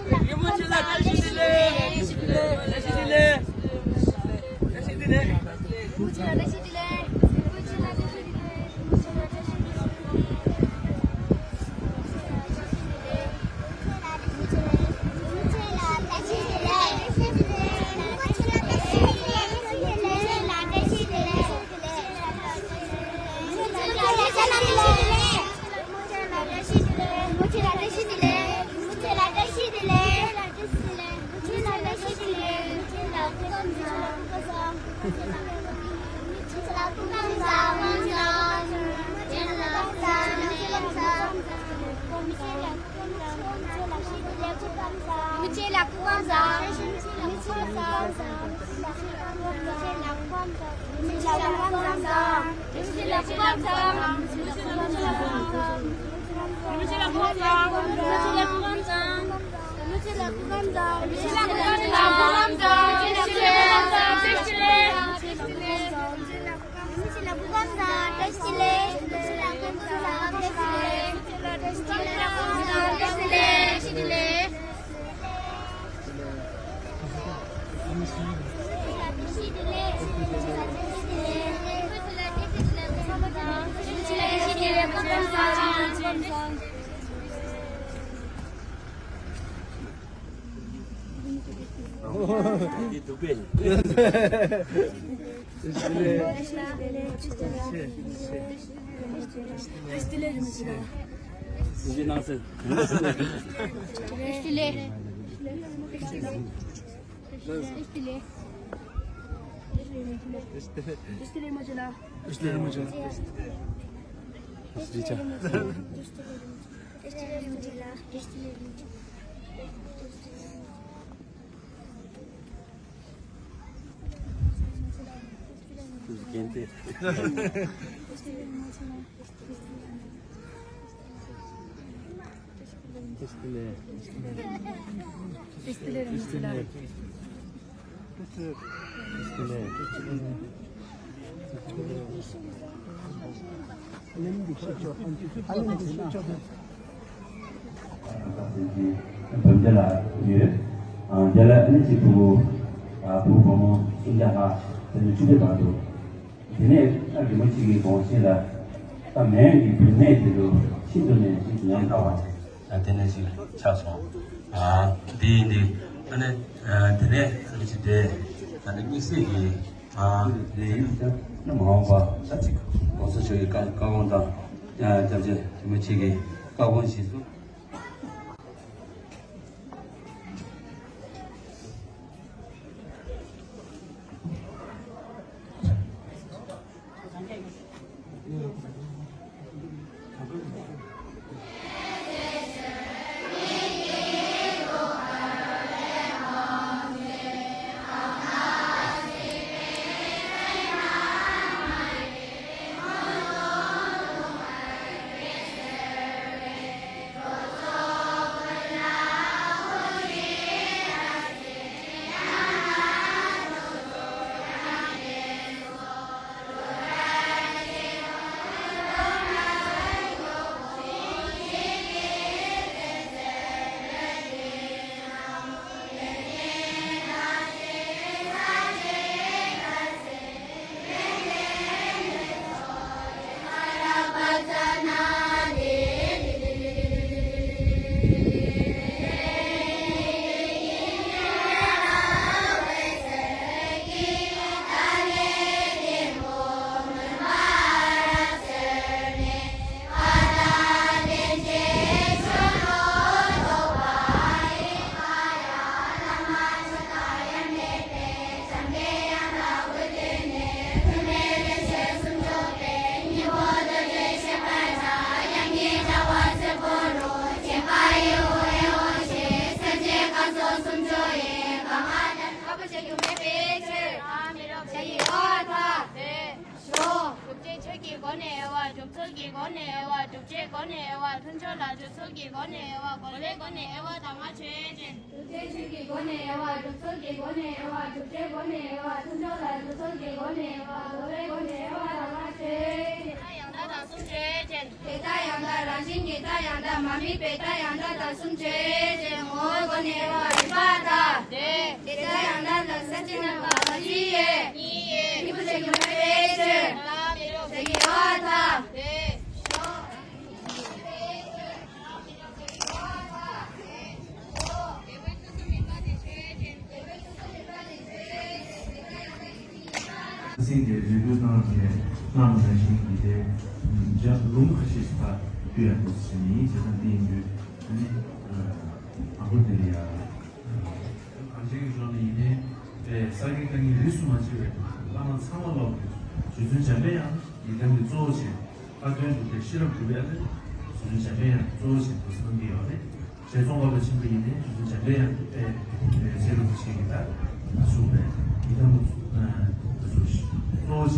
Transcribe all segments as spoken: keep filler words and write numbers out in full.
རིན་པོ་ཆེ་ལ་བཀྲ་ཤིས་བདེ་ལེགས། བཀྲ་ཤིས་བདེ་ལེགས། བཀྲ་ཤིས་བདེ་ལེགས། རིན་པོ་ཆེ་ལ་བཀྲ་ཤིས་བདེ་ལེགས། རིན་པོ་ཆེ་ལ་བཀྲ་ཤིས་བདེ་ལེགས། འདི་སྡུག་པས། འབུམ་རྒྱ་ལ་ཡོད། རྒྱ་ལ་ཨ་ནི་གཅིག་ཕྲུ་གུ་ཕྲུ་གུ་བུ་མོ་སུམ་བརྒྱ་ལྷག་དེ་ནས་བཅུ་བརྒྱ་བར་འདུག་དེ་ནས་ཨ་རི་མོ་གཅིག་གི་གོང་ཆེན་ལ་ད་མེན་གྱི་བུད་མེད་དེ་ཚོ་ཤིན་ཏུ་ནས་ཅིག་ཉམ་ཐག་པ་དེ་ནས་ཅིག་ཆགས་སོང་། འདི་ཡིན་དེ་ཨ་ནི་དེ་ནས་ཨ་ནི་ཅིག་དེ་ད་ནི་དམིགས་བསལ་གྱི་ལས་ཡུལ་དེ་ནི་མ་འོངས་པ་ད་ཅིག་གོང་ས་མཆོག་གི་བཀའ་བཀའ་དགོངས་དང་སྐྱབས་རྗེ་རིན་པོ་ཆེ་གི་བཀའ་དགོངས་གཞིར་བཟུང་། ཞོག་སྒྲུབ་ཆེན་ཆོས་ཀྱི་སྒོ་ནས་དབྱེ་བ། སྒྲུབ་ཚུལ་གྱི་སྒོ་ནས་དབྱེ་བ། བསྒྲུབ་བྱའི་སྒོ་ནས་དབྱེ་བ། མཐུན་ཕྱོགས་ལ་སྒྲུབ་ཚུལ་གྱི་སྒོ་ནས་དབྱེ་བ། རྒོལ་བའི་སྒོ་ནས་དབྱེ་བ་དང་ལྔ་ཆོས་ཅན། སྒྲུབ་བྱེད་ཆོས་ཀྱི་སྒོ་ནས་དབྱེ་བ། སྒྲུབ་ཚུལ་གྱི་སྒོ་ནས་དབྱེ་བ། བསྒྲུབ་བྱའི་སྒོ་ནས་དབྱེ་བ། མཐུན་ཕྱོགས་ལ་སྒྲུབ་ཚུལ་གྱི་སྒོ་ནས་དབྱེ་བ། རྒོལ་བའི་སྒོ་ནས་དབྱེ་བ་དང་ལྔ་ཆོས་ཅན། དེ་ལྟར་ཡང་དག་རང་བཞིན་དང་གསུམ་ཆོས་ཅན། དེ་ལྟར་ཡང་དག་རང་ ཉིད་ཀྱི་རྟགས་ཡང་དག་མ་དམིགས་པའི་རྟགས་ཡང་དག་དང་གསུམ་བྱས་ཏེ་ངོ་བོའི་སྒོ་ནས་དབྱེ་བ་རིག་པ་དང་། དེ་ལྟར་ཡང་དག་ལ་ས་བཅད་རྣམ་པ་གང་ཞིག་ཡོད། གཉིས་པོ་ཆ་གི་མ་དཔེའི་ཆོས་ཆ་གི་ཡོད་པ་དང་། སེང་གེ་རིགས་རུས་བཏང་ནས་བླ་མ་རང་བཞིན་གྱི་དེ་འཇའ་ལུང་ཁ་ཤས་ཤིག་ཕར་བཏུལ་ཡག་འདུག་ཟེར་ནས་བྱས་ཙང་དེ་ཡིན་དུས་ཨ་ནི་དང་པོ་དེ་ལ་ཡ་གང་ཅིའི་ཕྱོགས་ནས་ཡིན་ནའི་དཔེ་ས་དགེ་བཀའ་རྙིང་རིས་སུ་མ་ཆད་པའི་བླ་མ་ཚང་མ་ལོག་གི་རྗེ་བཙུན་འཇམ་པའི་དབྱངས་ཡི་དམ་གྱི་གཙོ་བོ་བྱས། ལྷག་དོན་དུ་དེ་ཤེས་རབ་སྒྲུབ་པའི་ཨ་ནི་རྗེ་བཙུན་འཇམ་པའི་དབྱངས་གཙོ་བོ་བྱས་འདུག་གསུང་གི་ཡོད་རེད། རྗེ་ཙོང་ཁ་པ་ཆེན་པོ་ཡིན་ནའི་རྗེ་བཙུན་འཇམ་པའི་དབྱངས་དེ་དཔེ་རྗེ་རིན་པོ་ཆེ་གི་ད་ད་གསུངས་པའི་ཡི་དམ་གཙོ་བོ་བྱས་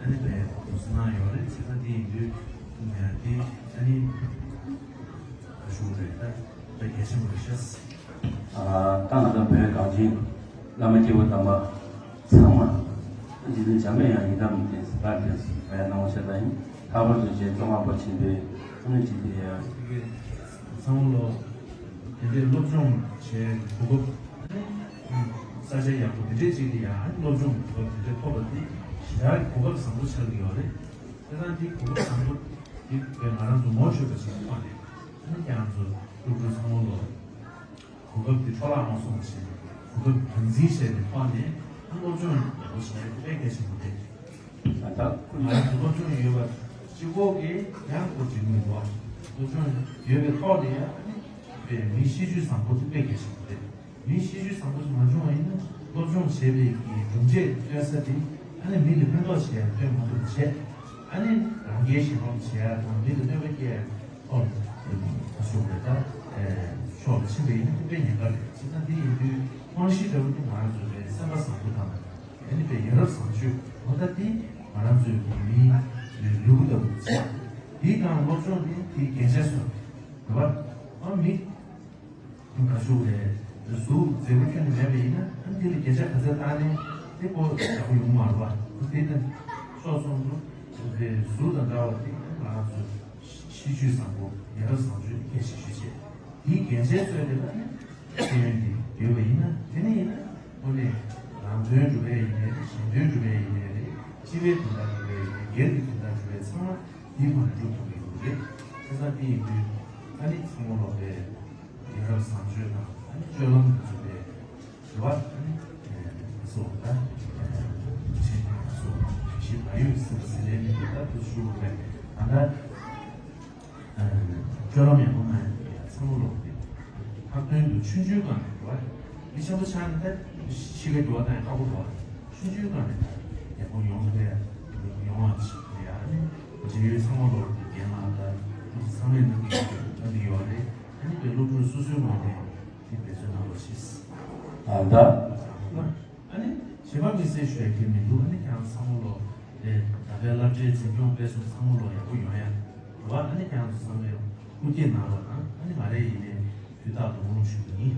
ཨ་ནི་དཔེ་གསུང་གནང་ཡོད་རེད། བྱས་ཙང་དེ་ཡིན་དུས་དེ་ཨ་ནི་ད་གསུངས་རེད། ད་དཔེ་གལ་ཆེན་པོ་རེད་ཤག་ད་ང་ཚོ་བོད་གངས་ཅན་བླ་མ་སྐྱེས་བུ་དམ་པ་ཚང་མ་རྗེ་བཙུན་འཇམ་པའི་དབྱངས་ཡི་དམ་དེ་ལྷར་དེ་བའི་སྣང་བ་ཤར་ད་ཡིན། ལྷག་པར་དུ་རྗེ་ཙོང་ཁ་པ་ཆེན་པོའི་ཨ་ནི་ཅི་དེ་ཡ། ཚང་མ་ལོ་དེ་འདྲའི་སློབ་སྦྱོང་བྱས་གོ་སྐབས་ས་ཆ་ཡག་པོ་དེ་འདྲའི་ཅིག་དེ་ཡ་ཨ་ནི་སློབ་སྦྱོང་གོ་སྐབས་དེ་འདྲའི་ཐོབ་པ་དེ་ཞེ་དྲག་གོ་སྐབས་བཟང་པོ་ཆགས་ཀྱི་ཡོད་རེད། དེ་ཙང་དེ་གོ་སྐབས་བཟང་པོ་དེ་བས་ང་རང་ཚོ་ངོ་འཕྲོད་པ་ཞིག་ཐོག་ནས་ཨ་ནི་ཁྱེད་རང་ཚོ་སློབ་ཕྲུག་ཚང་མ་ལོ། གོ་སྐབས་འདི་འཕྲོ་བརླག་མ་སོང་བ་བྱས་ནས་གོ་སྐབས་དམ་འཛིན་བྱས་ནས་ཐོག་ནས་ཨ་སློབ་སྦྱོང་ཡག་པོ་བྱས་ཏེ་དཔེ་གལ་ཆེན་པོ་རེད། ད་ཁོ་ང་རང་ཚོ་སློབ་སྦྱོང་ཡོད་པ་གཅིག་པོ་གིས་ཡང་ཁོ་འགྲིག་མི་འདུག་སློབ་སྦྱོང་ཡོད་པའི་ཐོག་ནས་ཡང་ཨ་ནི་དཔེ་མིའི་གཤིས་རྒྱུད་བཟང་པོ་དེ་དཔེ་གལ་ཆེན་པོ་རེད། མིའི་གཤིས་རྒྱུད་བཟང་པོ་ཞིག་མ་བྱུང་བ་ཡིན་ན་སློབ་སྦྱོང་བྱས་པའི་གི་སྒྲུབ་བྱེད་སྟོན་ས་དེ་ཨ་ནི་མི་ལ་ཕན་ཐོགས་བྱས་ཡང་སྟོན་མ་ཐུབ་པ་བྱས། ཨ་ནི་རང་རྒྱལ་གཞན་ཕམ་བྱེད་ཡ་དང་མི་ལ་གནོད་པ་སྐྱེལ་ཡ་ཐོག་ལ་ཞུགས་པའི་ད་ཕྱོགས་ལ་ཕྱིན་པ་ཡིན་ན་དཔེ་ཉེན་ཁ་རེད། བྱས་ཙང་འདི་ཡིན་དུས་དབང་ཤེས་འདྲ་བོ་དེ་ང་རང་ཚོ་དཔེ་སེམས་པ་བཟང་པོ་དང་ཨ་ནི་དཔེ་ཡ་རབས་བཟང་སྤྱོད་འོ་ད་འདི་ང་རང་ཚོའི་མིའི་ལུས་པོ་ལྟ་བུ་བྱས། འདིའི་སྒང་སློབ་སྦྱོང་འདི་དེའི་རྒྱན་ཆ་སོགས་རེད་བ། ཨ་མི། ཁ་ཤུགས་རེད། གཟུགས་མཛེས་པོ་ཁྱོན་ནས་མེད་པ་ཡིན་ན་ཨ་འདི་ལ་སྐད་ཆ་ག་ཚོད་བཏང་ནས་དེ་ཀོ་ཡག་པོ་ཡོང་མ་རེད་པ། དེ་ལྟ་ཕྱོགས་མཚུངས་སུ་དེ་གཟུགས་དང་འདྲ་བ་དེ་ང་རང་ཚོ་ཤེས་རྒྱུད་བཟང་པོ་ཡ་རབས་བཟང་སྤྱོད་གལ་ཆེ་ཤོས་བྱས། དེའི་རྒྱན་ཆའི་ཚོད་དེ་ལ་ནི་ཤེས་ཡོན་དེ་ཡོད་པ་ཡིན་ན་དེ་ནི་ཡིན་ན་ཨོ་ནི་རང་དོན་སྒྲུབ་པའི་ཡིན་ནའི་རེད། གཞན་དོན་སྒྲུབ་པའི་ཡིན་ནའི་རེད། སྤྱི་པའི་དོན་དག་སྒྲུབ་པའི་ཡིན་ནའི་སྒེར་གྱི་དོན་དག་སྒྲུབ་པའི་ཚང་མ་དེའི་སྒོ་ནས་སྒྲུབ་ཐུབ་ཀྱི་ཡོད་རེད། དེ་ཙང་དེ་ཡིན་དུས་ཨ་ནི་ཚང་མ་ལོག་པའི། ཡ་རབས་བཟང་སྤྱོད་དང་ཨ་ནི་སྤྱོད་ལམ་དུ་འཛིན་པའི་དྲི་བ་ཨ་ནི་སོགས་ད་ཆེན་སོགས་ཞིབ་ཕ་ཡུལ་ཟེར་བ་ཟེར་ལས་མི་འདུག་ད་དུ་ཞུ་དགོས་པས་ད་ལྟ་སྤྱོད་ལམ་ཡག་པོ་མ་ཡིན་པའི་ཚང་མ་ལོག་པའི་ལྷག་དོན་དུ་ཆུང་ཆུང་སྒང་ནས་འགྲོ་བ་མི་ཆེན་པོ་ཆགས་ནས་ད་ཤི་ཁའི་འགྲོ་བ་དང་ཡང་ཁག་པོ་འགྲོ་བ་ཆུང་ཆུང་སྒང་ནས་ད་ཡག་པོ་ཡོང་བའི་ཡོང་བ་ཞིག་ཡ་ཨ་ནི་འབྲེལ་ཡོད་ཚང་མ་ལོག་པའི་རྒན་ལགས་ད་ཚང་མས་གནང་གི་གནང་གི་ཡོད་རེད། ཨ་ནི་དཔེ་སློབ་ཕྲུག་སོ་སོའི་ངོས་ནས་དེ་འབད་བརྩོན་གནང་རོགས་ཞེས། ཨ་ད། ཨ་ནི་གཞན་པ་དམིགས་བསལ་ཞུ་ཡ་གལ་མི་འདུག་ཨ་ནི་ཁྱེད་རང་ཚང་མ་ལོ་དེ་ད་ལྟའི་སློབ་གྲྭའི་འཛིན་སྐྱོང་སྤེལ་གསུམ་ཚང་མ་ལོ་ཡག་པོ་ཡོང་ཡ་རེད་བ། ཨ་ནི་ཁྱེད་རང་ཚོ་ཚང་མས་སྐུ་སྐྱེད་གནང་རོགས་གནང་། ཨ་ནི་ང་རའི་ཡིན་ནའི་དུས་རྟག་ཏུ་དགོངས་ཞུ་གི་ཡིན།